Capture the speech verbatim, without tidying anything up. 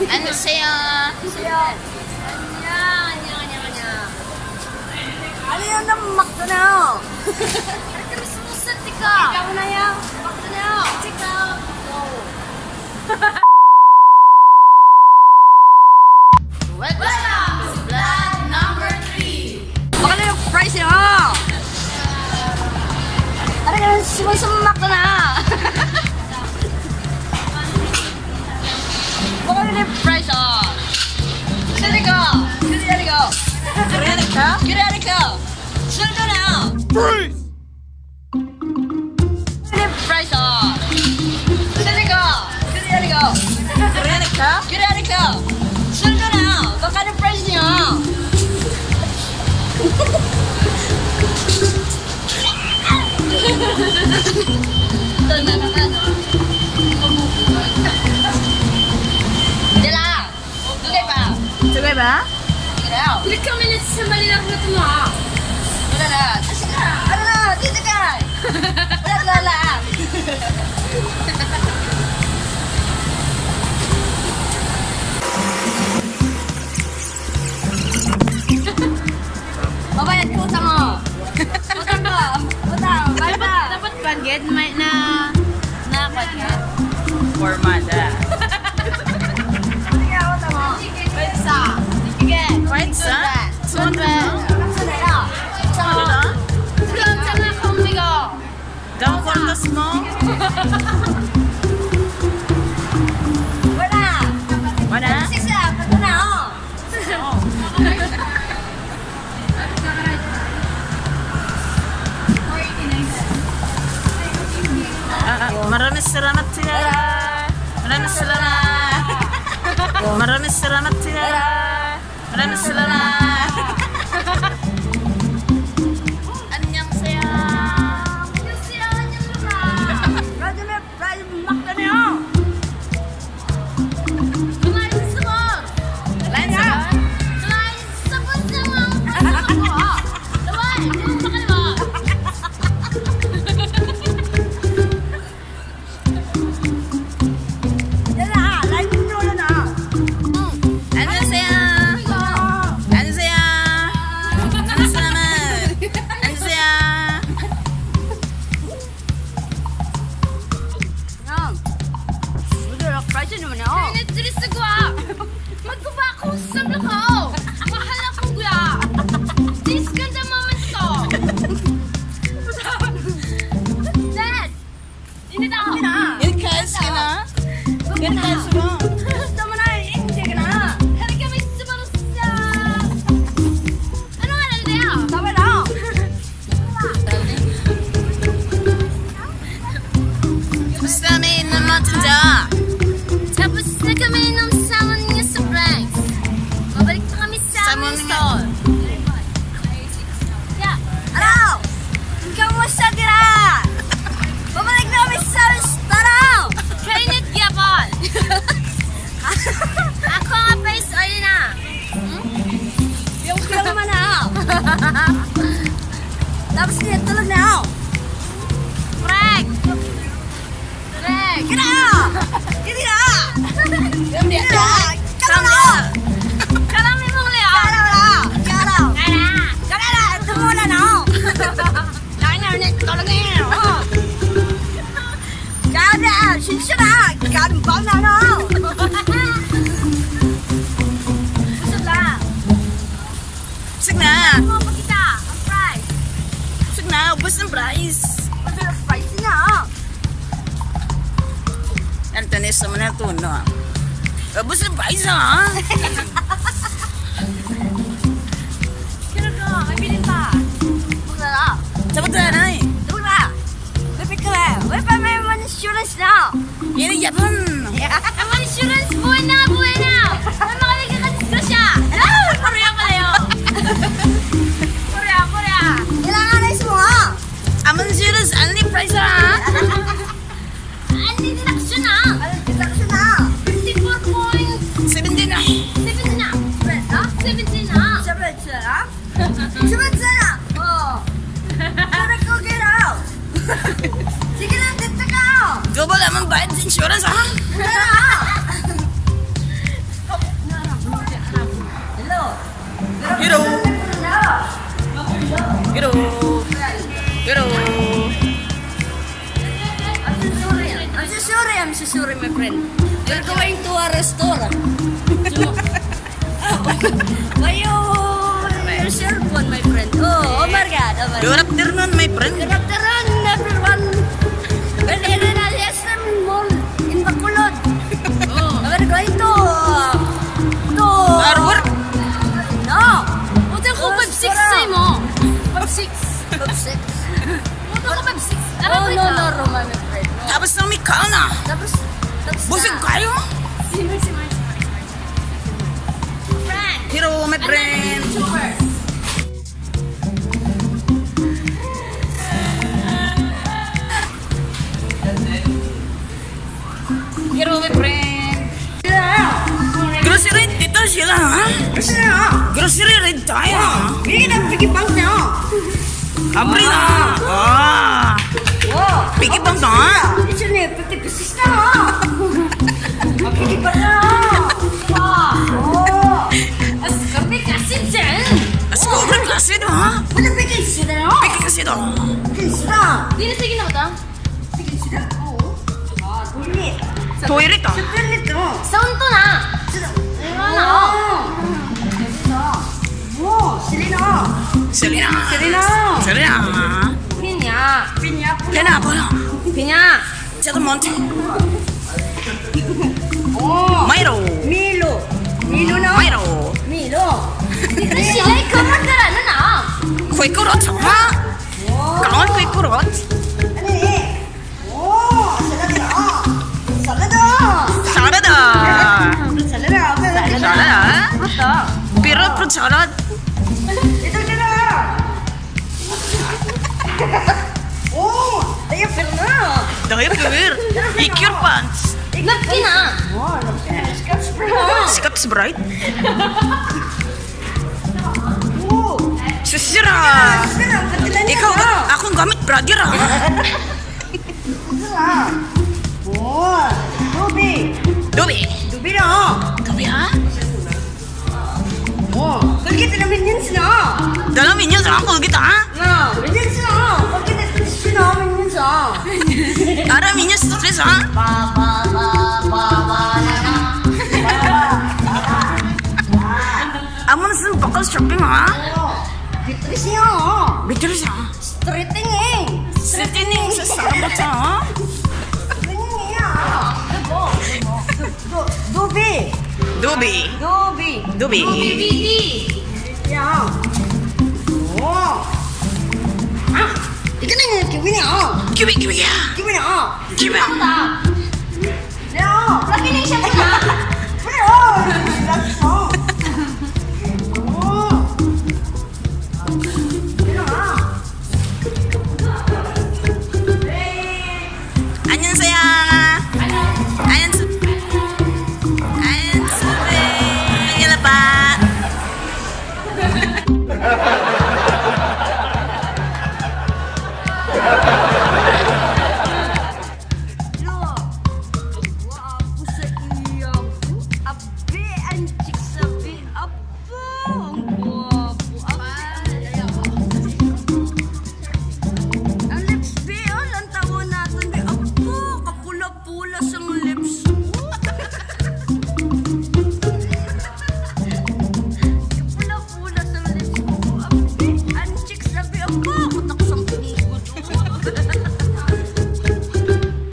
Ano siya? Siya. Anya, anya, anya, anya. Ano yun ang McDo na, oh? Ano kami sumusunod ka? Ikaw na yan. McDo na, oh. Ikaw. Go. Welcome to vlog number three. Baka na yung price niya, oh. Ano ka, sumusumak na na. Baka na yung price, oh. Sali ko. Sali, sali ko. Sali ka? Sali ka. Sali na. Freeze! Ano yung price, oh? Sali ko. Sali, sali ko. Sali ka? Sali, sali ko. Sali na. Baka na yung price niya. Ito na naman, oh. Dala. Sugay ba? Sugay ba? Sugay. Dili kami na sa Manila na ito, ha? Wala na. Kasi ka, ano na, dito ka. Wala, wala, wala. Mabayad ko sa mo. Utang ko. Utang. Bayad na. Dapat, dapat kwan, gid, may na, na kwan ka. Formada. Sige, utang mo. Pwede sa. Sige. Pwede sa? Sunod. Sunod. Sunod. Sunod. Sunod. Sunod. Daw kwartas mo? Wala. Wala? Sisa, pagkuna, oh. Ah, ah, maraming salamat, sir. Maraming salamat. Maraming salamat, sir. Maraming salamat. 안녕하세요. 안녕하세요. 안녕하세요. Radyo Mep, Radyo Mac na niyo. Kumain sa sabon. Kumain sa sabon. Kumain sa sabon, sa mga sabon ko, ah. Laway, yung makalawa. Yan na, ah. Live nyo na, ah. 안녕하세요. 안녕하세요. 안녕하세요. 안녕하세요. Yan. Buti lang, price naman, oh. Ay, nagdiri sa gwa. Magkuba ako sa lukaw. Mahal ako, kuya. This ganda moment ko. Dad, Init ako. Init ka, skin, ah. Init ka, skin. Gusto mo na, hindi ka na. Ano kami sa mga sa-, ano nga lang na yan? Tama na. Tapos na kami ng mga tinda. Tapos na kami ng salmon nga surprise. Babalik na kami sa Salmon aming nga. Store. Yeah. Hello! Kamusta dira? Babalik na kami sa restaurant! Kainit gyapon! Ako nga face oil na. Hmm? Yung film man na. Tapos niya tulog na ako. Correct! Correct! Kira! Kira! Kira! Kira! Kira! Kira! Kira! Kira! Kira! Kira! Ito muna na ako. Kaya na, ulit ko lang ngayon, oh. Kada, sinsya na, kada ba na, no? Busog na. Busog na. Ano mo pakita? Ang price. Busog na, ubos ang price. Ubos ang price niya, oh. Ang tanis naman ang tuno, ah. Ubos ang price, ah. Sino to? May bilin pa. Wala. Sabot na, Nay. Wala. May picture, eh. Wala pa may insurance na. Yan ang yapon. Ang insurance, buhay na, buhay na. May mga nagkakadisgrasya. Ah, Korea pala yun. Korea, Korea. Kailangan na isuha. Ang insurance, ano yung price, ha? Ang deduction, ha? Ang deduction, ha? Fifty-four point seventeen na. Seventeen na. Seventeen na. Seventeen na. Sumadsara! Oh! Para ko giraw! Sige lang, dito ka, oh! Double naman bayad sa insurance, ha? Wala na, ha? Friend, we're going to a restaurant. Why you, your cellphone, my friend? Oh, oh my God, oh my God. Good afternoon, my friend. Good afternoon, everyone. Well, in an S M Mall in Bacolod. Oh. We're going to, to Arwar? No. Hotel ko five six sa imo. Five six. Five six. Hotel ko five six. Oh, no, no, Roman, my friend. No. Tapos na may kaon na. Tapos, tapos na. Busog kayo? Simmer, simmer, simmer, simmer. Friend. Hello, my friend. Hello, my friend. Grocery, dito sila, ha? Grocery rin tayo, ha? Hindi na, piggy bank na, oh. Abri na. Ah. Wow. Piggy bank na, ha? Ito na, fifty pesos na, oh. Piggy bank na, oh. Wow. Oh. As kami kasi dyan. As ko kasi, no, ha? Wala, piggy sila, oh. Piggy kasi, no. Piggy sila. Di na, sige na ba, ta? Sige, sila. Oo. Ah, tuirit. Tuirit, ah. Sa tuirit, oh. Sa unto na. Sila. Ayun na, oh. Oh, Selena. Selena. Selena. Selena. Pinya. Pinya, puno. Pinya, puno. Pinya. Sa Monte. Oh. Milo. Milo. Milo na. Milo. Milo. Sila, ikaw, magdala na na. Quaker Oats, ha? Wow. Kaon, Quaker Oats. Ano eh? Oh, salad na. Salad na. Salad na. Salad na. Salad na. Salad na. Ito. Pero fruit salad. Ito ka na. Oh, diaper na. Diaper. Ikaw pants. Napkin na. Wow, napkin. Scotch Brite. Scotch Brite? Oh. Susira. Susira, pati na niya. Ikaw, akong gamit, brother, ah. Ito, ah. Oh, Dubi. Dubi. Dubi na, oh. Dubi, ha? Oh, Colgate na, Minions na, oh. Dala, Minions, ah, Colgate, ha? No, Minions na, oh. Colgate na, Minions na, oh. Ara, Minions, toothpaste, ha? Ba, ba, ba, ba, ba, na, na. Amo na sa bakal shopping, ha? Oh, Beatrice niya, oh. Beatrice, ha? Straightening. Straightening sa sabot, ha? Straightening niya, oh. Du-, Dubi. Dubi. Dubi. Dubi. Dubi B D. Yeah. Oh. Ah, ikaw na yung kiwi niya, oh. Kiwi, kiwi, yeah. Kiwi na, oh. Kiwi. Ako na.